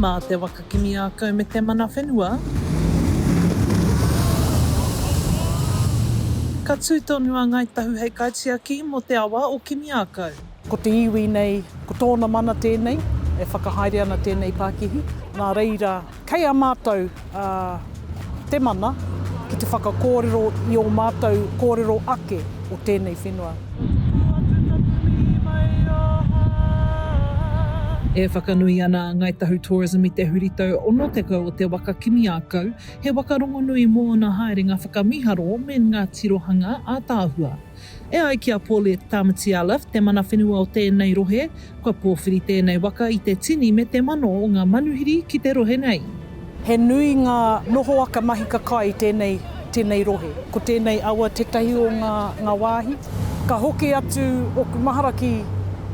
Mā te waka kimi ākau me te mana whenua, ka tū tonu a Ngāi Tahu hei kaitiaki mō te awa o Kimiākau. Ko te iwi nei, ko tōna mana tēnei, e whakahaere ana tēnei pākihi. Nā reira, kei a mātou te mana ki te whakakōrero i ō mātou kōrero ake o tēnei whenua. E whakanui ana a Ngāi Tahu Tourism i te huritau 60 o te waka Kimiākau, he waka rongonui mō ōna haerenga whakamīharo me ngā tirohanga ātaahua. E ai ki a Paulette Tamati-Elliffe, te mana whenua o tēnei rohe, kua pōwhiri tēnei waka i te tini me te mano o ngā manuhiri ki te rohe nei. He nui ngā nohoaka mahika kai i tēnei, tēnei rohe. Ko tēnei awa tētahi o ngā, ngā wāhi. Ka hoki atu oku mahara ki,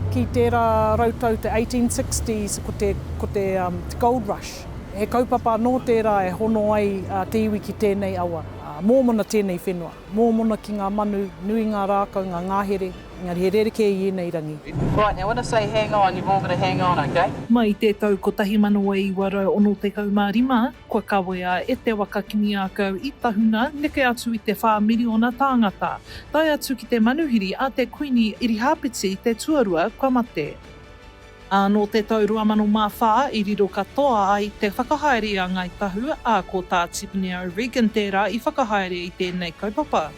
ki tērā rautau te 1860s, ko te, ko te, um, te gold rush. He kaupapa anō tērā e hono ai te iwi ki tēnei awa. Mōmona tēnei whenua. Mōmona ki ngā manu, nui ngā rākau, ngā ngahere, engari he rerekē i ēnei rangi. Right, now when I say hang on, you've all got to hang on, okay? Mai i te tau 1965, kua kawea e te waka Kimiākau i tahuna neke atu i te whā miriona tāngata, tae atu ki te manuhiri a te Kuini Irihāpeti te Tuarua kua mate. Ā, nō te tau 2004 i riro katoa ai te whakahaere i a Ngāi Tahu, ā, ko Tā Tipene O'Regan tērā i whakahaere i tēnei kaupapa.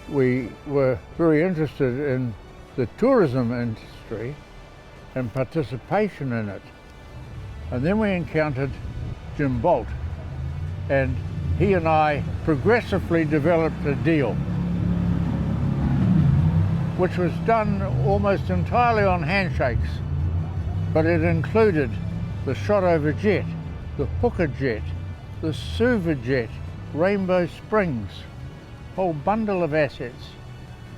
We were very interested in the tourism industry and participation in it. And then we encountered Jim Bolt and he and I progressively developed a deal which was done almost entirely on handshakes, but it included the Shotover Jet, the Hooker Jet, the Suva Jet, Rainbow Springs, whole bundle of assets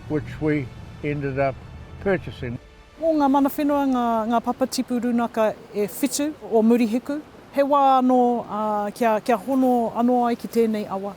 which we ended up purchasing. Mō ngā mana whenua, ngā, ngā papatipu rūnaka e whitu o Murihiku, he wā anō kia, kia hono anō ai ki tēnei awa,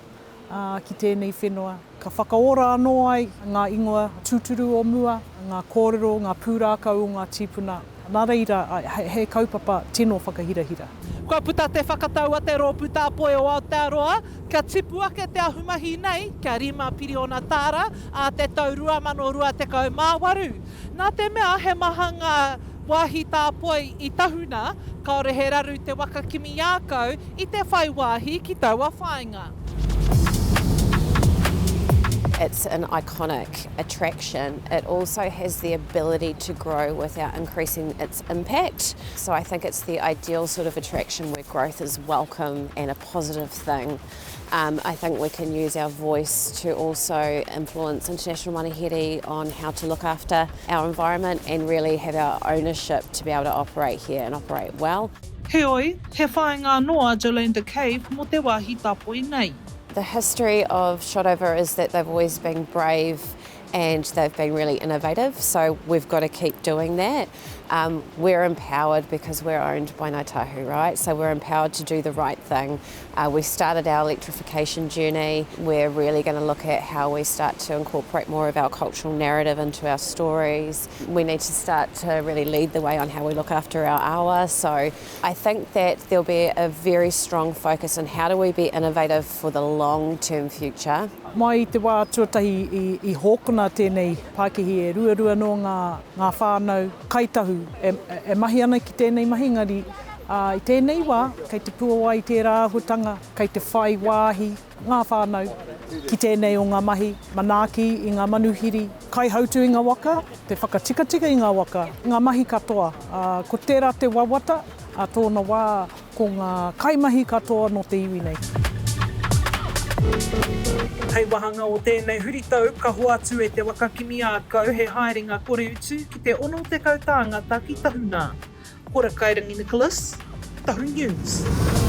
ā, ki tēnei whenua. Ka whakaora anō ai ngā ingoa tūturu o mua, ngā kōrero, ngā pūrākau o ngā tīpuna. Nā reira, he, he kaupapa tino whakahirahira. Kua puta te whakatau a te Rōpū Tāpoi o Aotearoa kia tipu ake te ahumahi nei kia rima piriona tāra ā te tau 2028. Nā te mea he maha ngā wāhi tāpoi i tahuna, kāore he raru te waka kimi ākau i te whai wāhi ki taua whāinga. It's an iconic attraction. It also has the ability to grow without increasing its impact. So I think it's the ideal sort of attraction where growth is welcome and a positive thing. Um, I think we can use our voice to also influence international manuhiri on how to look after our environment and really have our ownership to be able to operate here and operate well. Heoi, he whāinga anō a Jolanda Cave mō te wāhi tāpoi nei. The history of Shotover is that they've always been brave and they've been really innovative, so we've got to keep doing that. Um, we're empowered because we're owned by Ngāi Tahu, right? So we're empowered to do the right thing. Uh, we started our electrification journey. We're really going to look at how we start to incorporate more of our cultural narrative into our stories. We need to start to really lead the way on how we look after our awa. So I think that there'll be a very strong focus on how do we be innovative for the long-term future. Mai i te wā tuatahi i, i hōkona tēnei pākihi e ruarua noa ngā, ngā whānau Kāi Tahu e, e mahi ana ki tēnei mahi, engari, ā, i tēnei wā, kei te puawai tērā āhuatanga, kei te whai wāhi ngā whānau ki tēnei o ngā mahi, manaaki i ngā manuhiri, kaihautū i ngā waka, te whakatikatika i ngā waka, ngā mahi katoa. Ā, ko tērā te wawata, ā tōna wā, Ko ngā kaimahi katoa nō te iwi nei. Hei wāhanga o tēnei huritau, ka hoatu e Te Waka Kimi Ākau he haerenga kore utu ki te 60 tāngata ki Tahuna. Kora Kairangi Nicholas, Tahu News.